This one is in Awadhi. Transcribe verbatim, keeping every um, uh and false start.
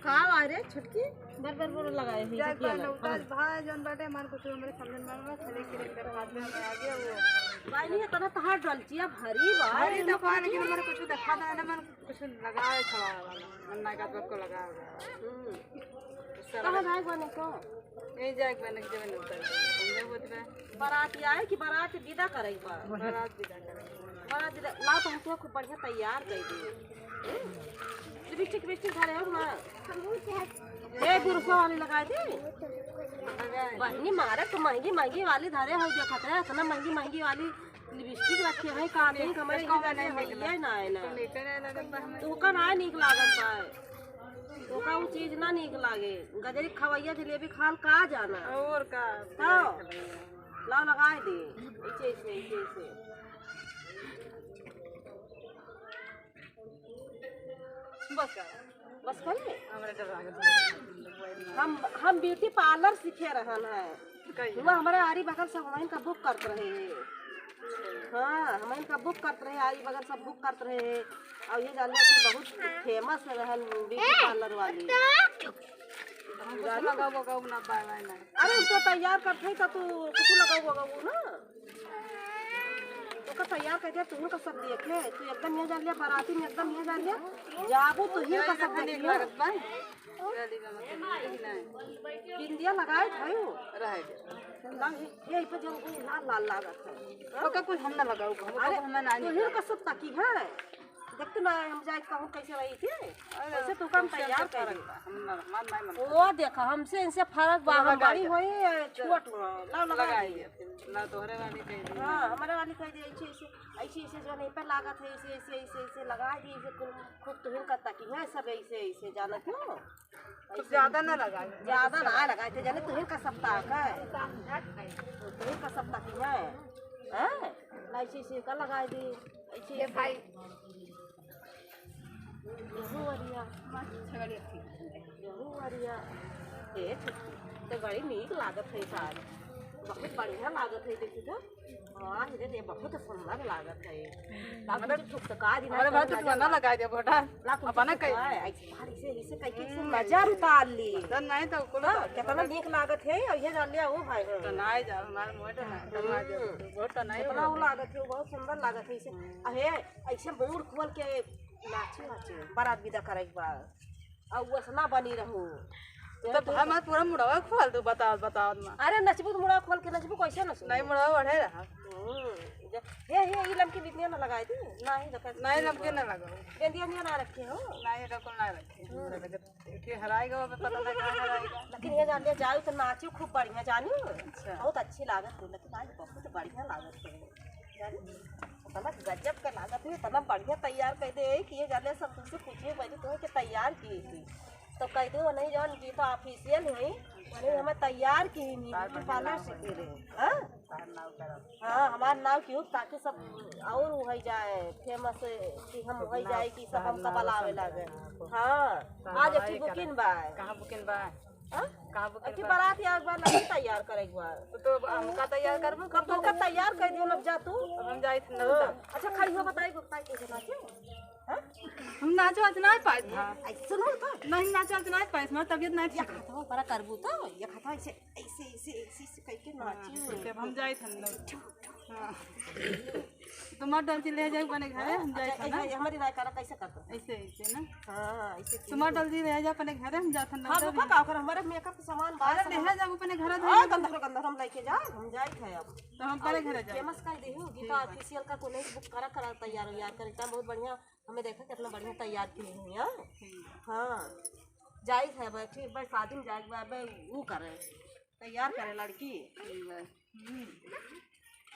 का बा रे छोटकी? बर बर बर लगाए हुई जाए है, बा किया ना? नौताज भाई जौन बाटे, हमारे कुछ हमरे समझ में ना, खाली किरण के हाथ में आ गया वो। भाई, नहीं, इतना तहार डलचिया भारी बा। भारी तो कहा, लेकिन हमारे कुछ देखा था ना, मन कुछ लगावे छुड़ावे वाला, मन ना का को लगावे। हम्म। कहाँ जाए बने को? यही जाए बने के जब नौताज, समझे होत बा। बारात आए कि बारात विदा करे बा? बारात विदा करे। बारात विदा, ला तो हमको खूब बढ़िया तैयार कर दी। लिपस्टिक, लिपस्टिक धरे हो ना? ए, गुरसा वाली लगाए दे। बहिनी, मारे तो महंगी, महंगी वाली धरे हो, देखत रहे, इतना महंगी, महंगी वाली लिपस्टिक रखे हैं, का दिन हमारे इसको यहाँ बनाए भैया ना है ना। तो का ना नीक लागत बा। तो का वो चीज ना नीक लागे। गजरी खवैया जलेबी खाल का जाना। और का? तो लाओ लगाए दे। ऐसे, ऐसे, ऐसे, ऐसे। बस कर। बस कर ले। हमरा डर लागत बा। हम, हम ब्यूटी पार्लर सीखे रहन है। कहिए। हुआ हमारे आरी बगल सब हमइन का बुक करत रहे हैं। हाँ, हमइन का बुक करत रहे, आरी बगल सब बुक करत रहे हैं। और ये जान लो कि बहुत फेमस रहन ब्यूटी पार्लर वाली। हम कुछ लगाओ, लगाओ ना, बाय, बाय ना। अरे, हम तो तैयार करते हैं, तो तू कुछ लगाओ, लगाओ ना। तो का तैयार कर दिया, तुहू का सब देखे। तू एकदम ये जान लिया, बाराती में एकदम ये जान लिया, जाबू तुहू का सब देख लिया। बिंदिया लगाए थे वो। रहे दे। ना, ये, ये पे जो वो लाल लाल लागत है। ओका कुछ हम ना लगाऊ, हम अरे, हम ना नहीं तुहू का सब ताकी है। देखते ना हम जाए कहूँ कैसे रही थी। अरे, कैसे तू काम तुमसे तैयार हमसे कर फर्क दे। बा। हम ना, हमार नहीं मन ओ देखा, हमसे इनसे फर्क बा, हम बड़ी होई, छोट हो। लाओ, लगा लगाई दिए। दे। ना तोहरे वाली कह दी। हाँ, हमारे वाली कह दी, ऐसे, ऐसे, ऐसे, ऐसे जो नहीं पे लागत है, ऐसे, ऐसे, ऐसे, ऐसे लगा दी, ऐसे खूब, खूब तुहिन का ताकी है सब ऐसे, ऐसे जानत हो। कुछ ज्यादा ना लगाई। ज्यादा ना लगाई थे, जाने तुहिन का सप्ताह का है। तुहिन का सप्ताह की है। हैं? ऐसे, ऐसे का लगाई दी, ऐसे, ये ऐसे। भाई। यहू अरिया। यहू अरिया। ए, छोटकी, तो बड़ी नीक लागत है साड़ी। बहुत बढ़िया लागत है, देखी तो। हाँ, रे, रे, बहुत सुंदर लागत है। लाओ, मतलब, कुछ ठुकठुका दी ना, अरे, तो भाई, तू नजर ना लगा दे, बेटा। लाओ, कुछ अपना कही। ठुकठुका है, ऐसे, बाहर से, ऐसे कह के, ऐसे हम्म। नजर उतार ली। नजर नहीं तो कुल हाँ, कितना नीक लागत है, और ये डाल लिया, वो भाई। तो ना जा, हमारे मोटे ना, तो ना जा, हम्म। बहुत तो नहीं कितना हो। वो लागत है, बहुत सुंदर लागत है, ऐसे। हम्म। अहे, ऐसे मूड़ खोल के नाचे, नाचे, बारात विदा करे के बाद। आ वसना बनी रहू। तो हमार पूरा मुड़वा खोल दू, बताओ, बताओ ना। अरे नचबू तो मुड़वा खोल के नचबू, कैसे नचबू? नहीं, मुड़वा ओढ़े रहा। हम्म, हे, हे, ई लमकी बिंदिया ना लगाई दी। नहीं, रखा नहीं, लमकी ना लगाओ। बिंदिया, बिंदिया ना रखे हो? नहीं, रखो ना रखे। हम्म। के हराई गवा में पता लगा हराई गवा। लेकिन ये जान ले जाओ तो नाचू खूब बढ़िया जानू। अच्छा। बहुत अच्छी लागत है, लेकिन आज बहुत बढ़िया लागत है। जानी? इतना गजब का लागत है, इतना बढ़िया तैयार कर दे है कि ये जाने सब तुमसे पूछे, पहले तो के तैयार किए थी। तो कह दे, "वो नहीं जान, ये तो official है, वो नहीं हमें तैयार की है, ब्यूटी पार्लर से दे रहे हैं।" हाँ? हाँ, हमार नाव की हो, ताकि सब और हो जाए, फेमस कि हम हो जाए कि सब हमका बुलावे लागे। हाँ, आज अच्छी बुकिंग बा। कहाँ बुकिंग बा? हाँ? कहाँ बुकिंग बा? बारात या एक बार नहीं तैयार करे एक बार। तो, तो हमका तैयार करबो, कब तो का तैयार कर दियो, अब जा तू। अब हम जाइत ना। हाँ। अच्छा, खाई हो बताई, बताई कैसे नाचे? हाँ? हम नाचो आज नहीं पाइस। हाँ, ऐसे सुनो तो। नहीं नाचो आज नहीं पाइस, हमार तबियत नहीं ठीक है। ये खाता बड़ा करबू तो, ये खाता ऐसे, ऐसे, ऐसे, ऐसे, ऐसे करके नाचे। हाँ, ठीक है, अब हम जाइत हम लोग। हाँ। तुम्हार डोलची ले जाओ अपने घरे, हम जाए अच्छा, खाना। ऐसे हमारी राय करा, कैसे करता? ऐसे, ऐसे ना? हाँ, ऐसे तो तुम्हार डोलची ले जाओ अपने घरे, हम जात हम हाँ, लोग रुको, का कर, हमारे मेकअप के सामान बाहर अरे, से ले हम जाओ अपने घरे, हाँ, धर गंधर, गंधर हम लेके जाए, हम जाए थे अब। तो हम अपने घरे जाए। फेमस कर दे हूँ, गीता ठीक बा। ऑफिशियल का को नहीं बुक करा, करा, तैयार, यार, करे, एकदम बहुत बढ़िया, हमें देखा कितना बढ़िया तैयार की हुई है। ठीक बा। हाँ, जाए थे अब, फिर भाई शादी में जाए के बाद भाई वो करे, तैयार करे लड़की। ठीक बा। हम्म।